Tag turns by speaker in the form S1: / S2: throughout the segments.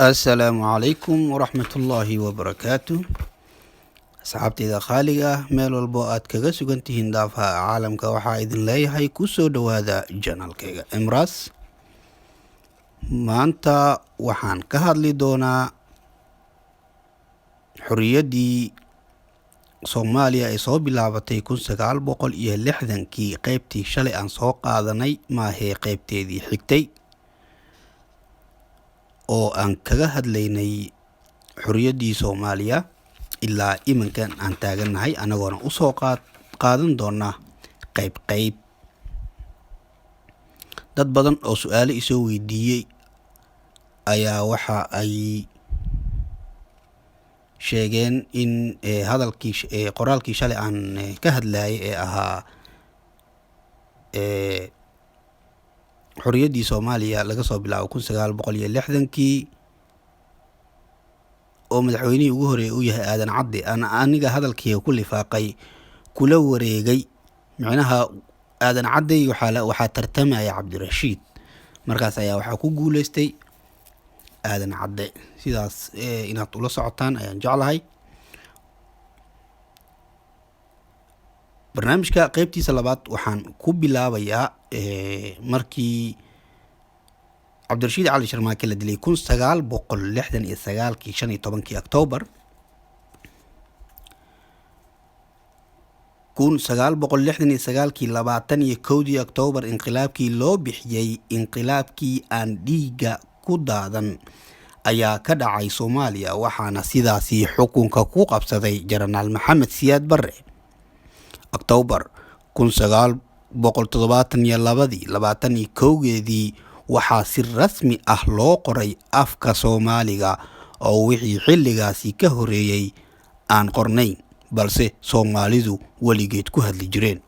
S1: Assalaamu calaykum waraxmatullaahi wabarakaatu. Asxaabteyda khaaliga ah, meel walbo aad kaga sugan tihiin daafaha caalamka, waxaa idin leeyahay kusoo dhowaada channelkayga Emras. Maanta waxaan ka hadli doonaa xoriyaddii Soomaaliya ay soo bilaabatay 1960-kii. Qeybtii shalay aan soo qaadanay maahee, qeybteedii xigtay oo aan kaga hadlaynay xoriyaddii Soomaaliya ilaa iminkan aan taagannahay, anagoona usoo qaadan doona qeyb qeyb. Dad badan oo su-aalo isoo weydiiyey ayaa waxa ay sheegeen in hadalkii, qoraalkii shalay aan ka hadlayay ee ahaa xoriyaddii Soomaaliya laga soo bilaabo 1960-kii oo madaxweynihii ugu horeeyay uu yahay Aadan Cadde, aan aniga hadalkii ku lifaaqay kula wareegay. Micnaha, Aadan Cadde waxaa tartamaya Cabdirashiid, markaas ayaa waxaa ku guuleystay Aadan Cadde. Sidaas inaad ula socotaan ayaan jeclahay. Barnaamijka qeybtiisa labaad waxaan ku bilaabayaa markii Cabdirashiid Cali Sharmaake la dilay 1969-kii, 15-kii Octoobar 1969-kii. 21-dii Octoobar inqilaabkii loo bixiyey inqilaabkii aan dhiigga ku daadan ayaa ka dhacay Soomaaliya, waxaana sidaasi xukunka ku qabsaday Jenaraal Maxamed Siyaad Barre. Octoobar 1972-dii, 21-geedii, waxaa si rasmi ah loo qoray afka Soomaaliga, oo wixii xilligaasi ka horeeyey aan qornayn, balse Soomaalidu weligeed ku hadli jireen.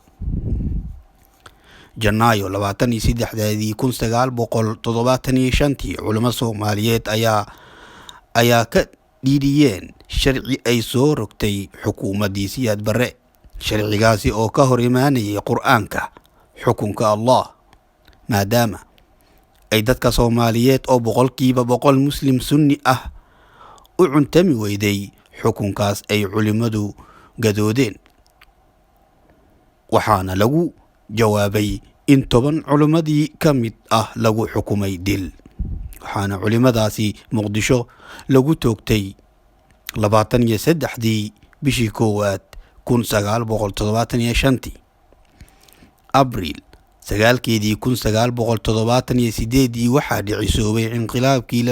S1: Janaayo 23-deedii 1975-tii, culimo Soomaaliyeed ayaa ka dhiidhiyeen sharci ay soo rogtay xukuumaddii Siyaad Barre, sharcigaasi oo ka hor imaanayay Qur-aanka, xukunka Allah, maadaama ay dadka Soomaaliyeed oo 100% Muslim Sunni ah u cuntami weyday xukunkaas ay culimmadu gadoodeen, waxaana lagu jawaabay in 10 culimmadii ka mid ah lagu xukumay dil, waxaana culimmadaasi Muqdisho lagu toogtay 23-dii bishii koowaad 1975-tii. Abriil 9-keedii 1978-dii waxaa dhicisoobay inqilaabkii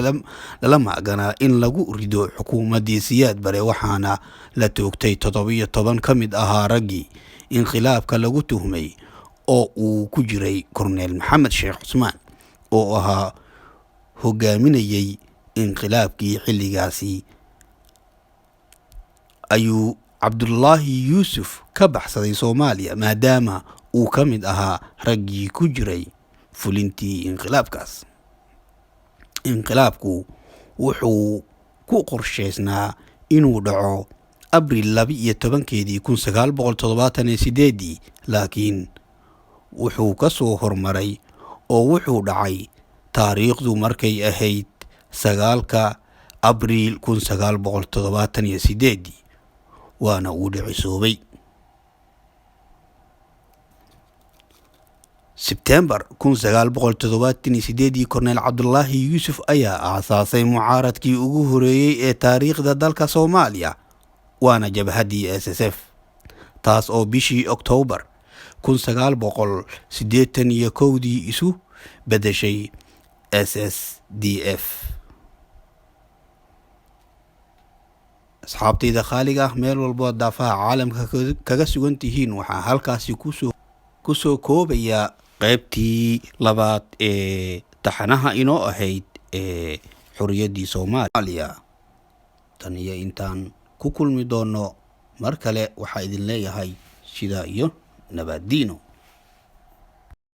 S1: lala maaganaa in lagu rido xukuumaddii Siyaad Bare, waxaana la toogtay 17 ka mid ahaa raggii inqilaabka lagu tuhmay, oo uu ku jiray Korneel Maxamed Sheekh Cusmaan oo ahaa hogaaminayay inqilaabkii. Xilligaasi ayuu Cabdulaahi Yuusuf ka baxsaday Soomaaliya, maadaama uu ka mid ahaa raggii ku jiray fulintii inqilaabkaas. Inqilaabku wuxuu ku qorsheysnaa inuu dhaco Abril 12-keedii 1978-dii, laakiin wuxuu ka soo hormaray oo wuxuu dhacay taariikhdu markay ahayd 9-ka Abriil 1978-dii, waana uu dhicisoobay. Sebtembar 1978-dii, Korneel Cabdulaahi Yuusuf ayaa aasaasay mucaaradkii ugu horeeyey ee taariikhda dalka Soomaaliya, waana jabhaddii SSF, taas oo bishii Oktoobar 1981-dii isu bedeshay SSDF. Asxaabtayda khaaliga ah, meel walbo daafaha caalamka kaga sugan tihiin, waxaa halkaasi kusoo koobaya qeybtii labaad ee taxanaha inoo ahayd ee xoriyaddii Soomaaliya. Tan iyo intaan ku kulmi doono mar kale, waxaa idin leeyahay sidaa iyo nabaddiino.